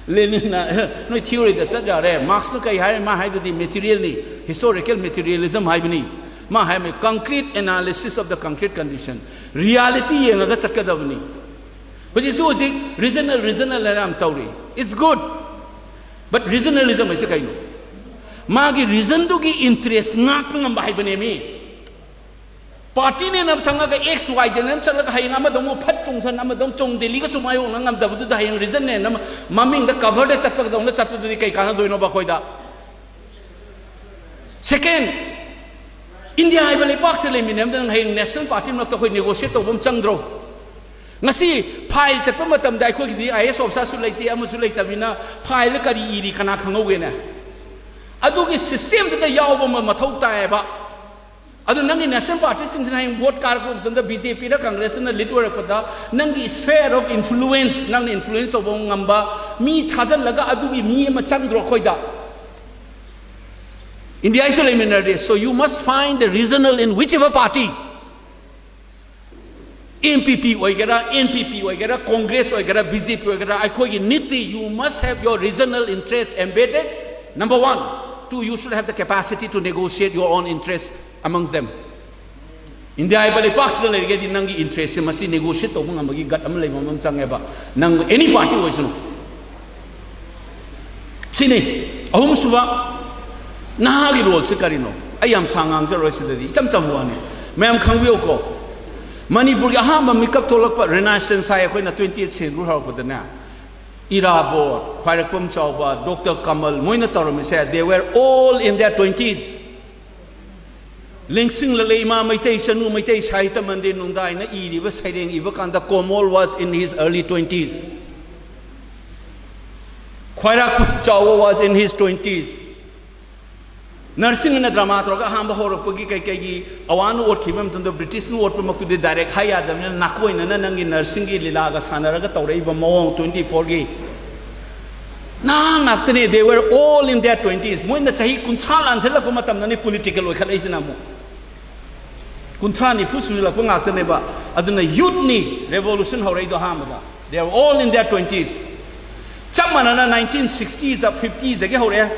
ꯂꯦꯅꯤꯟꯅ ꯅꯣꯏ ꯊꯤꯑꯣꯔꯤꯗ ꯆꯠ ꯌꯥꯔꯦ꯫ ꯃꯥꯔꯛꯁꯅ ꯀꯩ ꯍꯥꯏꯔꯦ? ꯃꯥ ꯍꯥꯏꯗꯨꯗꯤ ꯃꯦꯇꯤꯔꯤꯌꯦꯜꯅꯤ, ꯍꯤꯁꯇꯣꯔꯤꯀꯦꯜ ꯃꯦꯇꯤꯔꯤꯌꯦꯂꯤꯖꯝ ꯍꯥꯏꯕꯅꯤ꯫ ꯃꯥ ꯍꯥꯏꯔꯝꯃꯦ, concrete analysis of the concrete condition, ꯔꯤꯌꯥꯂꯤꯇꯤ ꯌꯦꯡꯉꯒ ꯆꯠꯀꯗꯕꯅꯤ꯫ ꯍꯧꯖꯤꯛꯁꯨ ꯍꯧꯖꯤꯛ ꯔꯤꯖꯅꯦꯜ ꯔꯤꯖꯅꯦꯜ ꯍꯥꯏꯅ ꯌꯥꯝ ꯇꯧꯔꯤ, it's good, but regionalism ꯍꯥꯏꯁꯦ ꯀꯩꯅꯣ? ꯃꯥꯒꯤ ꯔꯤꯖꯟꯗꯨꯒꯤ ꯏꯟꯇꯔꯦꯁ ꯉꯥꯛꯄ ꯉꯝꯕ ꯍꯥꯏꯕꯅꯦ ꯃꯤ꯫ ꯄꯥꯔꯇꯤꯅꯦꯅ ꯆꯪꯉꯒ ꯑꯦꯛꯁ ꯋꯥꯏ ꯖꯦꯅ ꯆꯠꯂꯒ ꯍꯌꯦꯡ ꯑꯃꯗ ꯑꯃꯨꯛ ꯐꯠ ꯆꯣꯡꯁꯟ ꯑꯃꯗ ꯑꯃꯨꯛ ꯆꯣꯡ ꯗꯦꯜꯂꯤꯒꯁꯨ ꯃꯥꯌꯣꯛꯅ ꯉꯝꯗꯕꯗꯨꯗ ꯍꯌꯦꯡ ꯔꯤꯖꯟꯅꯦꯅ ꯃꯃꯤꯡꯗ ꯀꯚꯔꯗ ꯆꯠꯄꯗꯧꯅ ꯆꯠꯄꯗꯨꯗꯤ ꯀꯩ ꯀꯥꯟꯅꯗꯣꯏꯅꯣꯕ ꯑꯩꯈꯣꯏꯗ? ꯁꯦꯀꯦꯟ, ꯏꯟꯗꯤꯌꯥ ꯍꯥꯏꯕ ꯂꯩꯄꯥꯛꯁꯦ ꯂꯩꯃꯤꯟꯅꯕꯗ ꯅꯪ ꯍꯌꯦꯡ ꯅꯦꯁꯅꯦꯜ ꯄꯥꯔꯇꯤ ꯃꯔꯛꯇ ꯑꯩꯈꯣꯏ ꯅꯦꯒꯣꯁꯤꯌꯦꯠ ꯇꯧꯕ ꯑꯃ ꯆꯪꯗ꯭ꯔꯣ? ꯉꯁꯤ ꯐꯥꯏꯜ ꯆꯠꯄ ꯃꯇꯝꯗ ꯑꯩꯈꯣꯏꯒꯤꯗꯤ ꯑꯥꯏ ꯑꯦꯁ ꯑꯣꯐꯤꯁꯥꯔꯁꯨ ꯂꯩꯇꯦ, ꯑꯃꯁꯨ ꯂꯩꯇꯕꯅꯤꯅ ꯐꯥꯏꯜꯗ ꯀꯔꯤ ꯏꯔꯤ ꯀꯅꯥ ꯈꯪꯍꯧꯒꯦꯅꯦ? ꯑꯗꯨꯒꯤ ꯁꯤꯁꯇꯦꯝꯗꯨꯗ ꯌꯥꯎꯕ ꯑꯃ ꯃꯊꯧ ꯇꯥꯏꯌꯦꯕ꯫ ꯑꯗꯨ ꯅꯪꯒꯤ ꯅꯦꯁꯅꯦꯜ ꯄꯥꯔꯇꯤꯁꯤꯡꯁꯤꯅ ꯍꯌꯦꯡ ꯚꯣꯠ ꯀꯥꯔꯛꯄ ꯃꯇꯝꯗ ꯕꯤ ꯖꯦ ꯄꯤꯅ ꯀꯪꯒ꯭ꯔꯦꯁꯅ ꯂꯤꯗ ꯑꯣꯏꯔꯛꯄꯗ ꯅꯪꯒꯤ sphere of influence, ꯅꯪꯅ ꯏꯟꯐ꯭ꯂꯨꯌꯦꯟꯁ ꯇꯧꯕ ꯉꯝꯕ ꯃꯤ ꯊꯥꯖꯤꯜꯂꯒ ꯑꯗꯨꯒꯤ ꯃꯤ ꯑꯃ ꯆꯪꯗ꯭ꯔꯣ ꯑꯩꯈꯣꯏꯗ? ꯏꯟꯗꯤꯌꯥꯁꯤꯗ ꯂꯩꯃꯤꯟꯅꯔꯗꯤ, so you must find the regional in whichever party, N P P ꯑꯣꯏꯒꯦꯔꯥ, ꯑꯦꯟ ꯄꯤ ꯄꯤ ꯑꯣꯏꯒꯦꯔꯥ, ꯀꯣꯡꯒ꯭ꯔꯦꯁ ꯑꯣꯏꯒꯦꯔꯥ, ꯕꯤ ꯖꯦ ꯄꯤ ꯑꯣꯏꯒꯦꯔꯥ, ꯑꯩꯈꯣꯏꯒꯤ ꯅꯤꯠꯇꯤ, you must have your regional interest embedded, number one. Two, you should have the capacity to negotiate your own interest amongst them. India ꯍꯥꯏꯕ ꯂꯩꯄꯥꯛꯁꯤꯗ ꯂꯩꯔꯒꯗꯤ ꯅꯪꯒꯤ ꯏꯟꯇꯔꯦꯁꯁꯦ ꯃꯁꯤ negotiate ꯇꯧꯕ ꯉꯝꯕꯒꯤ ꯒꯠ ꯑꯃ ꯂꯩꯕ ꯑꯃ ꯆꯪꯉꯦꯕ, ꯅꯪ ꯑꯦꯅꯤ ꯄꯥꯔꯇꯤ ꯑꯣꯏꯁꯅꯨ꯫ ꯁꯤꯅꯤ꯫ ꯑꯍꯨꯝꯁꯨꯕ, ꯅꯍꯥꯒꯤ ꯔꯣꯜꯁꯦ ꯀꯔꯤꯅꯣ? ꯑꯩ ꯌꯥꯝ ꯁꯥꯡ ꯉꯥꯡꯖꯔꯣꯏ ꯁꯤꯗꯗꯤ, ꯏꯆꯝ ꯆꯝꯕ ꯋꯥꯅꯤ, ꯃꯌꯥꯝ ꯈꯪꯕꯤꯌꯨꯀꯣ꯫ ꯃꯅꯤꯄꯨꯔꯒꯤ ꯑꯍꯥꯟꯕ ꯃꯤꯀꯞ ꯊꯣꯛꯂꯛꯄ, ꯔꯤꯅꯥꯏꯁꯦꯟꯁ ꯍꯥꯏ ꯑꯩꯈꯣꯏꯅ, ꯇ꯭ꯋꯦꯟꯇꯤ ꯑꯩꯠ ꯁꯦꯟꯆꯨꯔꯤ ꯍꯧꯔꯛꯄꯗꯅꯦ, ꯏꯔꯥꯕꯣꯠ, ꯈ꯭ꯋꯥꯏꯔꯥꯛꯄꯝ ꯆꯥꯎꯕ, ꯗꯣꯛꯇꯔ ꯀꯃꯜ, ꯃꯣꯏꯅ ꯇꯧꯔꯝꯃꯤꯁꯦ, they were all in their twenties. ꯂꯦꯡꯁꯤꯡ ꯂꯂꯩꯃ Meitei ꯆꯅꯨ ꯃꯩꯇꯩ ꯁꯥꯍꯤꯇ꯭ꯌ ꯃꯟꯗꯤꯔ ꯅꯨꯡꯗꯥꯏꯅ ꯏꯔꯤꯕ ꯁꯩꯔꯦꯡ ꯏꯕ ꯀꯥꯟꯗ ꯀꯣꯃꯣꯜ was in his early twenties. ꯈ꯭ꯋꯥꯏꯔꯥꯛꯄꯝ ꯆꯥꯎꯕ was in his twenties. ꯅꯔꯁꯤꯡꯅ ꯗ꯭ꯔꯃꯥ ꯇꯧꯔꯒ ꯑꯍꯥꯟꯕ ꯍꯧꯔꯛꯄꯒꯤ ꯀꯩꯀꯩꯒꯤ ꯑꯋꯥꯅ ꯑꯣꯠꯈꯤꯕ ꯃꯇꯝꯗ ꯕ꯭ꯔꯤꯇꯤꯁꯅ ꯑꯣꯠꯄꯃꯛꯇꯨꯗꯤ ꯗꯥꯏꯔꯦꯛ ꯍꯥꯏ ꯌꯥꯗꯕꯅꯤꯅ ꯅꯥꯀꯣꯏꯅꯅ ꯅꯪꯒꯤ ꯅꯔꯁꯤꯡꯒꯤ ꯂꯤꯂꯥꯒ ꯁꯥꯟꯅꯔꯒ ꯇꯧꯔꯛꯏꯕ ꯃꯑꯣꯡ ꯇ꯭ꯋꯦꯟꯇꯤ ꯐꯣꯔꯒꯤ ꯅꯍꯥ ꯉꯥꯛꯇꯅꯦ, they were all in their twenties. ꯃꯣꯏꯅ ꯆꯍꯤ ꯀꯨꯟꯊ꯭ꯔꯥ ꯂꯥꯟꯁꯤꯜꯂꯛꯄ ꯃꯇꯝꯗꯅꯤ ꯄꯣꯂꯤꯇꯤꯀꯦꯜ ꯑꯣꯏꯈꯠꯂꯛꯏꯁꯤꯅ ꯑꯃꯨꯛ꯫ ꯀꯨꯟꯊ꯭ꯔꯥ ꯅꯤꯐꯨ ꯁꯨꯖꯤꯜꯂꯛꯄ ꯉꯥꯛꯇꯅꯦꯕ꯫ ꯑꯗꯨꯅ ꯌꯨꯠꯅꯤ ꯔꯦꯚꯣꯂꯨꯁꯟ ꯍꯧꯔꯛꯏꯗꯣ ꯑꯍꯥꯟꯕꯗ꯫ They are all in their twenties. ꯆꯞ ꯃꯥꯟꯅꯅ ꯅꯥꯏꯟꯇꯤꯟ ꯁꯤꯛꯁꯇꯤꯁꯇ, ꯐꯤꯐꯇꯤꯁꯇꯒꯤ ꯍꯧꯔꯛꯑꯦ,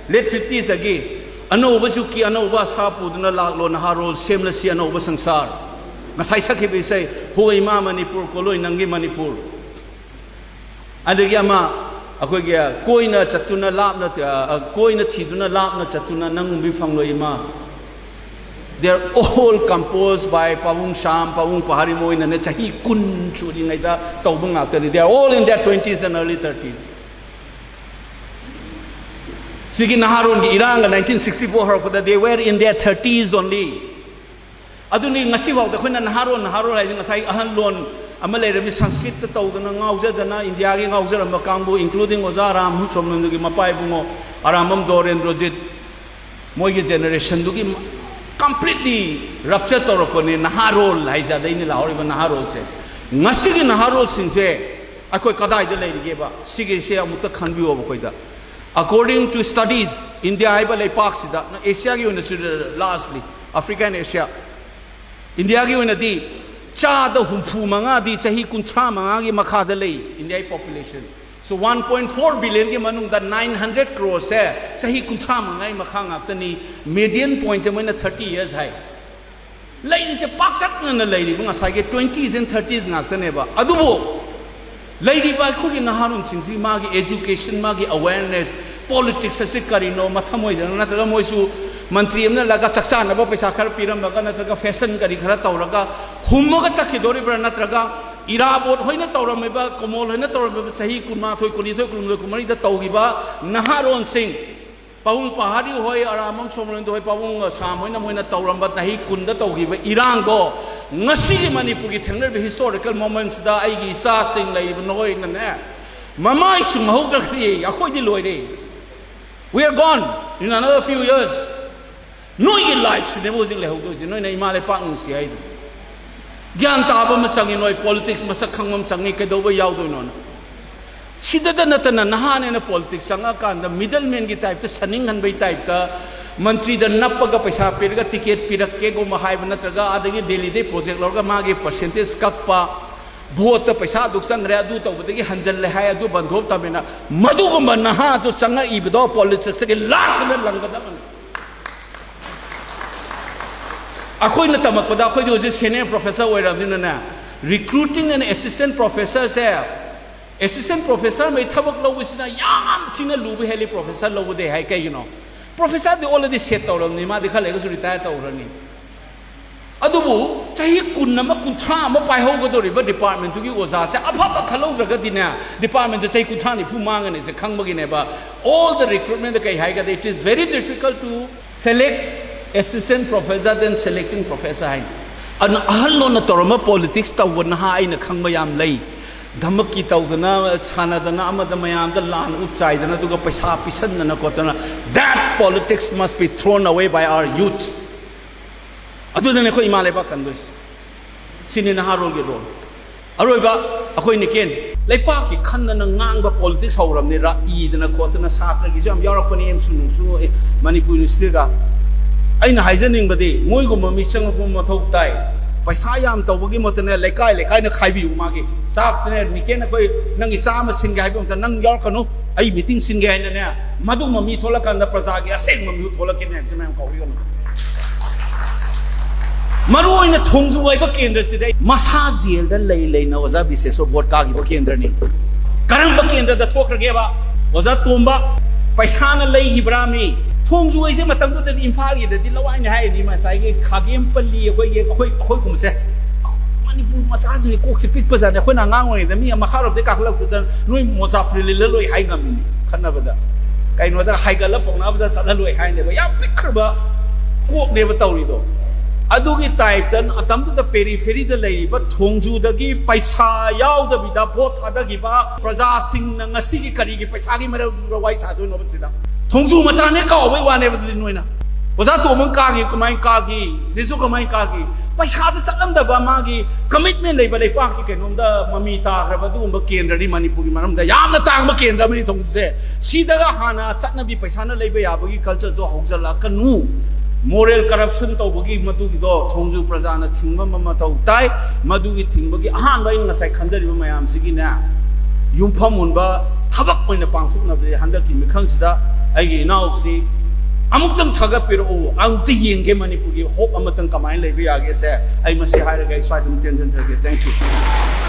ꯂꯦꯠ ꯐꯤꯐꯇꯤꯁꯇꯒꯤ꯫ ꯑꯅꯧꯕ ꯖꯨꯛꯀꯤ ꯑꯅꯧꯕ ꯑꯁꯥ ꯄꯨꯗꯨꯅ ꯂꯥꯛꯂꯣ ꯅꯍꯥꯔꯣꯜ, ꯁꯦꯝꯂꯁꯤ ꯑꯅꯧꯕ ꯁꯪꯁꯥꯔ꯫ ꯉꯁꯥꯏ ꯁꯛꯈꯤꯕ ꯏꯁꯩ, ꯍꯣ ꯏꯃꯥ ꯃꯅꯤꯄꯨꯔ, ꯀꯣꯂꯣꯏ ꯅꯪꯒꯤ ꯃꯅꯤꯄꯨꯔ꯫ ꯑꯗꯒꯤ ꯑꯃ, ꯑꯩꯈꯣꯏꯒꯤ ꯀꯣꯏꯅ ꯆꯠꯇꯨꯅ ꯂꯥꯞꯅ, ꯑ, ꯀꯣꯏꯅ ꯊꯤꯗꯨꯅ ꯂꯥꯞꯅ ꯆꯠꯇꯨꯅ ꯅꯪ ꯎꯕꯤ ꯐꯪꯂꯣꯏ ꯏꯃꯥ꯫ They are all composed by ꯄꯥꯕꯨꯡ ꯁꯥꯝ, ꯄꯥꯕꯨꯡ ꯄꯍꯥꯔꯤ, ꯃꯣꯏꯅꯅꯦ ꯆꯍꯤ ꯀꯨꯟ ꯁꯨꯔꯤꯉꯩꯗ ꯇꯧꯕ ꯉꯥꯛꯇꯅꯤ꯫ They are all in their twenties and early thirties. ꯁꯤꯒꯤ ꯅꯍꯥꯔꯣꯟꯒꯤ ꯏꯔꯥꯡꯒ ꯅꯥꯏꯟꯇꯤꯟ ꯁꯤꯛꯁꯇꯤ ꯐꯣꯔ ꯍꯧꯔꯛꯄꯗ they were in their thirties only. ꯑꯗꯨꯅꯤ ꯉꯁꯤꯐꯥꯎꯗ ꯑꯩꯈꯣꯏꯅ ꯅꯍꯥꯔꯣꯟ, ꯅꯍꯥꯔꯣꯟ ꯍꯥꯏꯁꯦ ꯉꯁꯥꯏ ꯑꯍꯜ ꯂꯣꯟ ꯑꯃ ꯂꯩꯔꯝꯃꯤ, ꯁꯪꯁꯀ꯭ꯔꯤꯠꯇ ꯇꯧꯗꯅ ꯉꯥꯎꯖꯗꯅ ꯏꯟꯗꯤꯌꯥꯒꯤ ꯉꯥꯎꯖꯔꯝꯕ ꯀꯥꯡꯕꯨ, including ꯑꯣꯖꯥ ꯑꯔꯥꯝꯕꯝ ꯁꯣꯝꯂꯣꯝꯗꯒꯤ ꯃꯄꯥ ꯏꯕꯨꯡꯉꯣ ꯑꯔꯥꯝꯕꯝ ꯗꯣꯔꯦꯟꯗ꯭ꯔꯣꯖꯤꯠ, ꯃꯣꯏꯒꯤ ꯖꯦꯅꯦꯔꯦꯁꯟꯗꯨꯒꯤ completely rupture ꯇꯧꯔꯛꯄꯅꯤ ꯅꯍꯥꯔꯣꯜ ꯍꯥꯏꯁꯦ, ꯑꯗꯩꯅ ꯂꯥꯍꯧꯔꯤꯕ ꯅꯍꯥꯔꯣꯜꯁꯦ꯫ ꯉꯁꯤꯒꯤ ꯅꯍꯥꯔꯣꯜꯁꯤꯡꯁꯦ ꯑꯩꯈꯣꯏ ꯀꯗꯥꯏꯗ ꯂꯩꯔꯤꯒꯦꯕ? ꯁꯤꯒꯤꯁꯦ ꯑꯃꯨꯛꯇ ꯈꯟꯕꯤꯌꯣꯕ ꯑꯩꯈꯣꯏꯗ꯫ According to studies, ꯏꯟꯗꯤꯌꯥ ꯍꯥꯏꯕ ꯂꯩꯄꯥꯛꯁꯤꯗ, ꯑꯦꯁꯤꯌꯥꯒꯤ ꯑꯣꯏꯅꯁꯨ, largely Africa and Asia, ꯏꯟꯗꯤꯌꯥꯒꯤ ꯑꯣꯏꯅꯗꯤ ꯆꯥꯗ ꯍꯨꯝꯐꯨ ꯃꯉꯥꯗꯤ ꯆꯍꯤ ꯀꯨꯟꯊ꯭ꯔꯥ ꯃꯉꯥꯒꯤ ꯃꯈꯥꯗ ꯂꯩ, ꯏꯟꯗꯤꯌꯥꯒꯤ population꯫ So one point four billionꯒꯤ ꯃꯅꯨꯡꯗ nine hundred croreꯁꯦ ꯆꯍꯤ ꯀꯨꯟꯊ꯭ꯔꯥ ꯃꯉꯥꯒꯤ ꯃꯈꯥ ꯉꯥꯛꯇꯅꯤ꯫ Median pointꯁꯦ ꯃꯣꯏꯅ thirty years ꯍꯥꯏ꯫ ꯂꯩꯔꯤꯁꯦ ꯄꯥꯛꯇꯛꯅꯅ ꯂꯩꯔꯤꯕ ꯉꯁꯥꯏꯒꯤ twenties and thirties ꯉꯥꯛꯇꯅꯦꯕ꯫ ꯑꯗꯨꯕꯨ ꯂꯩꯔꯤꯕ ꯑꯩꯈꯣꯏꯒꯤ ꯅꯍꯥꯔꯣꯟꯁꯤꯡꯁꯤ ꯃꯥꯒꯤ education, ꯃꯥꯒꯤ awareness, politics ꯑꯁꯤ ꯀꯔꯤꯅꯣ, ꯃꯊꯃꯣꯏꯗꯅ ꯅꯠꯇ꯭ꯔꯒ ꯃꯣꯏꯁꯨ ꯃꯟꯇ꯭ꯔꯤ ꯑꯃꯅ ꯂꯥꯛꯑꯒ ꯆꯥꯛ ꯆꯥꯅꯕ ꯄꯩꯁꯥ ꯈꯔ ꯄꯤꯔꯝꯃꯒ ꯅꯠꯇ꯭ꯔꯒ fashion ꯀꯔꯤ ꯈꯔ ꯇꯧꯔꯒ ꯍꯨꯝꯃꯒ ꯆꯠꯈꯤꯗꯣꯔꯤꯕ꯭ꯔꯥ, ꯅꯠꯇ꯭ꯔꯒ ꯏꯔꯥꯕꯣꯠ ꯍꯣꯏꯅ ꯇꯧꯔꯝꯃꯤꯕ, ꯀꯣꯃꯣꯜ ꯍꯣꯏꯅ ꯇꯧꯔꯝꯃꯤꯕ, ꯆꯍꯤ ꯀꯨꯟꯃꯥꯊꯣꯏ, ꯀꯨꯟꯅꯤꯊꯣꯏ, ꯀꯨꯟꯍꯨꯝꯗꯣꯏ, ꯀꯨꯟꯃꯔꯤꯗ ꯇꯧꯈꯤꯕ ꯅꯍꯥꯔꯣꯟꯁꯤꯡ, ꯄꯥꯕꯨꯡ ꯄꯍꯥꯔꯤ ꯍꯣꯏ, ꯑꯔꯥꯃꯝ ꯁꯣꯃꯣꯔꯦꯟꯗ꯭ꯔ ꯍꯣꯏ, ꯄꯥꯕꯨꯡ ꯁꯥꯝ ꯍꯣꯏꯅ ꯃꯣꯏꯅ ꯇꯧꯔꯝꯕ ꯆꯍꯤ ꯀꯨꯟꯗ ꯇꯧꯈꯤꯕ ꯏꯔꯥꯡꯗꯣ ꯉꯁꯤꯒꯤ ꯃꯅꯤꯄꯨꯔꯒꯤ ꯊꯦꯡꯅꯔꯤꯕ historical momentꯁꯤꯗ ꯑꯩꯒꯤ ꯏꯆꯥꯁꯤꯡ ꯂꯩꯔꯤꯕ ꯅꯈꯣꯏꯅꯅꯦ, ꯃꯃꯥꯏ ꯆꯨꯝꯍꯧꯗ꯭ꯔꯒꯗꯤ ꯑꯩꯈꯣꯏꯗꯤ ꯂꯣꯏꯔꯦ꯫ We are gone in another few years. ꯅꯣꯏꯒꯤ lifeꯁꯤꯅꯦꯕ ꯍꯧꯖꯤꯛ ꯂꯩꯍꯧꯗꯣꯏꯁꯦ, ꯅꯣꯏꯅ ꯏꯃꯥ ꯂꯩꯄꯥꯛ ꯅꯨꯡꯁꯤ ꯍꯥꯏꯗꯣ꯫ ꯒ꯭ꯌꯥꯟ ꯇꯥꯕ ꯑꯃ ꯆꯪꯉꯤ, ꯅꯣꯏ politics ꯃꯁꯛ ꯈꯪꯕ ꯑꯃ ꯆꯪꯉꯤ, ꯀꯩꯗꯧꯕ ꯌꯥꯎꯗꯣꯏꯅꯣꯅ꯫ ꯁꯤꯗꯇ ꯅꯠꯇꯅ ꯅꯍꯥꯅꯦꯅ politics ꯆꯪꯉꯛꯀꯥꯟꯗ middlemanꯒꯤ typeꯇ, ꯁꯟꯅꯤꯡꯍꯟꯕꯩ typeꯇ, ꯃꯟꯇ꯭ꯔꯤꯗ ꯅꯞꯄꯒ ꯄꯩꯁꯥ ꯄꯤꯔꯒ ticket ꯄꯤꯔꯛꯀꯦꯒꯨꯝꯕ ꯍꯥꯏꯕ, ꯅꯠꯇ꯭ꯔꯒ ꯑꯗꯒꯤ ꯗꯦꯜꯂꯤꯗꯩ project ꯂꯧꯔꯒ ꯃꯥꯒꯤ percentage ꯀꯛꯄ, voteꯇ ꯄꯩꯁꯥ ꯑꯗꯨꯛ ꯆꯪꯈ꯭ꯔꯦ, ꯑꯗꯨ ꯇꯧꯕꯗꯒꯤ ꯍꯟꯖꯜꯂꯦ ꯍꯥꯏ, ꯑꯗꯨ ꯕꯟꯗꯣꯞ ꯇꯝꯃꯦꯅ, ꯃꯗꯨꯒꯨꯝꯕ ꯅꯍꯥꯗꯨ ꯆꯪꯉꯛꯏꯕꯗꯣ politicsꯇꯒꯤ ꯂꯥꯛꯇꯅ ꯂꯪꯒꯗꯕꯅꯤ꯫ ꯑꯩꯈꯣꯏꯅ ꯇꯝꯃꯛꯄꯗ, ꯑꯩꯈꯣꯏꯗꯤ ꯍꯧꯖꯤꯛ senior professor ꯑꯣꯏꯔꯕꯅꯤꯅꯅꯦ, recruiting and assistant professorꯁꯦ, assistant professor ꯃꯩ ꯊꯕꯛ ꯂꯧꯕꯁꯤꯅ ꯌꯥꯝ ꯊꯤꯅ ꯂꯨꯕ ꯍꯦꯜꯂꯤ professor ꯂꯧꯕꯗꯩ ꯍꯥꯏ꯫ ꯀꯩꯒꯤꯅꯣ? Professorꯗꯤ already set ꯇꯧꯔꯕꯅꯤ, ꯃꯥꯗꯤ ꯈꯔ ꯂꯩꯔꯒꯁꯨ retire ꯇꯧꯈ꯭ꯔꯅꯤ꯫ ꯑꯗꯨꯕꯨ ꯆꯍꯤ ꯀꯨꯟ ꯑꯃ, ꯀꯨꯟꯊ꯭ꯔꯥ ꯑꯃ ꯄꯥꯏꯍꯧꯒꯗꯧꯔꯤꯕ departmentꯇꯨꯒꯤ ꯑꯣꯖꯥꯁꯦ ꯑꯐꯕ ꯈꯜꯍꯧꯗ꯭ꯔꯒꯗꯤꯅꯦ, departmentꯁꯦ ꯆꯍꯤ ꯀꯨꯟꯊ꯭ꯔꯥ ꯅꯤꯐꯨ ꯃꯥꯡꯒꯅꯤꯁꯦ ꯈꯪꯕꯒꯤꯅꯦꯕ꯫ All the recruitmentꯗ ꯀꯩ ꯍꯥꯏꯒꯗꯤ, it is very difficult to select assistant professor than selecting professor ꯍꯥꯏꯅ꯫ ꯑꯗꯨꯅ ꯑꯍꯜ ꯂꯣꯟꯅ ꯇꯧꯔꯝꯕ politics ꯇꯧꯕ ꯅꯍꯥ ꯑꯩꯅ ꯈꯪꯕ ꯌꯥꯝ ꯂꯩ꯫ ꯙꯃꯛꯀꯤ ꯇꯧꯗꯅ, ꯁꯥꯟꯅꯗꯅ, ꯑꯃꯗ ꯃꯌꯥꯝꯗ ꯂꯥꯟ ꯎꯠ ꯆꯥꯏꯗꯅ, ꯑꯗꯨꯒ ꯄꯩꯁꯥ ꯄꯤꯁꯟꯗꯅ ꯈꯣꯠꯇꯅ, that politics must be thrown away by our youths꯫ ꯑꯗꯨꯗꯅꯦ ꯑꯩꯈꯣꯏ ꯏꯃꯥ ꯂꯩꯕꯥꯛ ꯀꯟꯗꯣꯏꯁꯦ꯫ ꯁꯤꯅꯤ ꯅꯍꯥꯔꯣꯜꯒꯤ role꯫ ꯑꯔꯣꯏꯕ, ꯑꯩꯈꯣꯏ ꯅꯤꯀꯦꯟ, ꯂꯩꯄꯥꯛꯀꯤ ꯈꯟꯗꯅ ꯉꯥꯡꯕ politics ꯍꯧꯔꯕꯅꯤ, ꯔꯥ ꯏꯗꯅ ꯈꯣꯠꯇꯅ, ꯁꯥꯇ꯭ꯔꯒꯤꯁꯨ ꯌꯥꯝ ꯌꯥꯎꯔꯛꯄꯅꯤ, ꯑꯦꯝ ꯁꯨ ꯅꯨꯡꯁꯨ, ꯑꯦ, ꯃꯅꯤꯄꯨꯔ ꯌꯨꯅꯤꯚꯔꯁꯤꯇꯤꯒ꯫ ꯑꯩꯅ ꯍꯥꯏꯖꯅꯤꯡꯕꯗꯤ, ꯃꯣꯏꯒꯨꯝꯕ ꯃꯤ ꯆꯪꯉꯛꯄ ꯃꯊꯧ ꯇꯥꯏ꯫ ꯄꯩꯁꯥ ꯌꯥꯝ ꯇꯧꯕꯒꯤ ꯃꯍꯨꯠꯇꯅꯦ, ꯂꯩꯀꯥꯏ ꯂꯩꯀꯥꯏꯅ ꯈꯥꯏꯕꯤꯌꯨ꯫ ꯃꯥꯒꯤ ꯆꯥꯛꯇꯅꯦ, ꯅꯤꯀꯦꯟ, ꯑꯩꯈꯣꯏ ꯅꯪꯒꯤ ꯆꯥ ꯑꯃ ꯁꯤꯟꯒꯦ ꯍꯥꯏꯕ ꯃꯇꯝꯗ ꯅꯪ ꯌꯥꯎꯔꯛꯀꯅꯨ, ꯑꯩ meeting ꯁꯤꯟꯒꯦ ꯍꯥꯏꯅꯅꯦ, ꯃꯗꯨꯒꯨꯝꯕ ꯃꯤ ꯊꯣꯛꯂꯛꯀꯥꯟꯗ ꯄ꯭ꯔꯖꯥꯒꯤ ꯑꯁꯦꯡꯕ ꯃꯤꯍꯨꯠ ꯊꯣꯛꯂꯛꯈꯤꯅꯦ ꯍꯥꯏꯕꯁꯤ ꯃꯌꯥꯝ ꯀꯥꯎꯕꯤꯒꯅꯨ꯫ ꯃꯔꯨ ꯑꯣꯏꯅ ꯊꯣꯡꯖꯨ ꯍꯥꯏꯕ ꯀꯦꯟꯗ꯭ꯔꯁꯤꯗ ꯃꯁꯥ ꯖꯦꯜꯗ ꯂꯩ ꯂꯩꯅ ꯑꯣꯖꯥ ꯕꯤꯁꯦꯁꯣꯔ ꯚꯣꯠ ꯀꯥꯈꯤꯕ ꯀꯦꯟꯗ꯭ꯔꯅꯤ꯫ ꯀꯔꯝꯕ ꯀꯦꯟꯗ꯭ꯔꯗ ꯊꯣꯛꯈ꯭ꯔꯒꯦꯕ? ꯑꯣꯖꯥ ꯇꯣꯝꯕ, ꯄꯩꯁꯥꯅ ꯂꯩꯈꯤꯕ꯭ꯔꯥ ꯃꯤ? ꯊꯣꯡꯖꯨ ꯍꯥꯏꯁꯦ ꯃꯇꯝꯗꯨꯗꯗꯤ ꯏꯝꯐꯥꯜꯒꯤꯗꯗꯤ ꯂꯋꯥꯏꯅꯤ ꯍꯥꯏꯔꯤꯅꯤ, ꯉꯁꯥꯏꯒꯤ ꯈꯥꯒꯦꯝꯄꯜꯂꯤ, ꯑꯩꯈꯣꯏꯒꯤ, ꯑꯩꯈꯣꯏ, ꯑꯩꯈꯣꯏꯒꯨꯝꯕꯁꯦ꯫ ꯃꯅꯤꯄꯨꯔ ꯃꯆꯥꯁꯤꯡꯒꯤ ꯀꯣꯛꯁꯦ ꯄꯤꯛꯄꯖꯥꯠꯅꯦ꯫ ꯑꯩꯈꯣꯏꯅ ꯑꯉꯥꯡ ꯑꯣꯏꯔꯤꯉꯩꯗ ꯃꯤ ꯃꯈꯥꯔꯣꯝꯗꯒꯤ ꯀꯥꯈꯠꯂꯛꯄꯗ ꯅꯣꯏ ꯃꯣꯖꯥ ꯐꯨꯔꯤꯠ ꯂꯤꯠꯂ ꯂꯣꯏ ꯍꯥꯏ ꯉꯝꯃꯤꯅꯤ ꯈꯠꯅꯕꯗ꯫ ꯀꯩꯅꯣꯗ ꯍꯥꯏꯒꯠꯂ ꯄꯥꯎꯅꯥꯕꯗ ꯆꯠꯂ ꯂꯣꯏ ꯍꯥꯏꯅꯦꯕ꯫ ꯌꯥꯝ ꯄꯤꯛꯈ꯭ꯔꯕ ꯀꯣꯛꯅꯦꯕ ꯇꯧꯔꯤꯗꯣ꯫ ꯑꯗꯨꯒꯤ ꯇꯥꯏꯞꯇ ꯑꯇꯝꯗꯨꯗ ꯄꯦꯔꯤꯐꯦꯔꯤꯗ ꯂꯩꯔꯤꯕ ꯊꯣꯡꯖꯨꯗꯒꯤ ꯄꯩꯁꯥ ꯌꯥꯎꯗꯕꯤꯗ ꯚꯣꯠ ꯊꯥꯗꯈꯤꯕ ꯄ꯭ꯔꯖꯥꯁꯤꯡꯅ ꯉꯁꯤꯒꯤ ꯀꯔꯤꯒꯤ ꯄꯩꯁꯥꯒꯤ ꯃꯔꯝꯗ ꯋꯥꯔꯤ ꯁꯥꯗꯣꯏꯅꯣꯕ ꯁꯤꯗ? ꯊꯣꯡꯖꯨ ꯃꯆꯥꯅꯦ ꯀꯥꯎꯕꯩ ꯋꯥꯅꯦꯕ꯫ ꯑꯗꯨꯗꯤ ꯅꯣꯏꯅ ꯑꯣꯖꯥ ꯇꯣꯝꯕ ꯀꯥꯈꯤ, ꯀꯃꯥꯏꯅ ꯀꯥꯈꯤ? ꯁꯤꯁꯨ ꯀꯃꯥꯏꯅ ꯀꯥꯈꯤ? ꯄꯩꯁꯥꯗ ꯆꯠꯂꯝꯗꯕ ꯃꯥꯒꯤ ꯀꯃꯤꯠꯃꯦꯟ ꯂꯩꯕ ꯂꯩꯄꯥꯛꯀꯤ ꯀꯩꯅꯣꯝꯗ ꯃꯃꯤ ꯇꯥꯈ꯭ꯔꯕ ꯑꯗꯨꯒꯨꯝꯕ ꯀꯦꯟꯗ꯭ꯔꯅꯤ ꯃꯅꯤꯄꯨꯔꯒꯤ ꯃꯔꯝꯗ ꯌꯥꯝꯅ ꯇꯥꯡꯕ ꯀꯦꯟꯗ꯭ꯔ ꯑꯃꯅꯤ ꯊꯣꯡꯖꯤꯁꯦ꯫ ꯁꯤꯗꯒ ꯍꯥꯟꯅ ꯆꯠꯅꯕꯤ ꯄꯩꯁꯥꯅ ꯂꯩꯕ ꯌꯥꯕꯒꯤ ꯀꯜꯆꯔꯗꯣ ꯍꯧꯖꯤꯜꯂꯛꯀꯅꯨ꯫ ꯃꯣꯔꯦꯜ ꯀꯔꯞꯁꯟ ꯇꯧꯕꯒꯤ ꯃꯗꯨꯒꯤꯗꯣ ꯊꯣꯡꯖꯨ ꯄ꯭ꯔꯖꯥꯅ ꯊꯤꯡꯕ ꯑꯃ ꯃꯊꯧ ꯇꯥꯏ꯫ ꯃꯗꯨꯒꯤ ꯊꯤꯡꯕꯒꯤ ꯑꯍꯥꯟꯕ ꯑꯩꯅ ꯉꯁꯥꯏ ꯈꯟꯖꯔꯤꯕ ꯃꯌꯥꯝꯁꯤꯒꯤꯅꯦ, ꯌꯨꯝꯐꯝ ꯑꯣꯟꯕ ꯊꯕꯛ ꯑꯣꯏꯅ ꯄꯥꯡꯊꯣꯛꯅꯕꯗꯤ ꯍꯟꯗꯛꯀꯤ ꯃꯤꯈꯜꯁꯤꯗ ꯑꯩꯒꯤ ꯏꯅꯥꯎꯁꯤ ꯑꯃꯨꯛꯇꯪ ꯊꯥꯒꯠꯄꯤꯔꯛꯎ, ꯑꯃꯨꯛꯇ ꯌꯦꯡꯒꯦ ꯃꯅꯤꯄꯨꯔꯒꯤ ꯍꯣꯞ ꯑꯃꯇꯪ ꯀꯃꯥꯏꯅ ꯂꯩꯕ ꯌꯥꯒꯦꯁꯦ꯫ ꯑꯩ ꯃꯁꯤ ꯍꯥꯏꯔꯒ ꯑꯩ ꯁ꯭ꯋꯥꯏꯗ ꯑꯗꯨꯝ ꯇꯦꯟꯁꯤꯟꯖꯔꯒꯦ꯫ Thank you꯫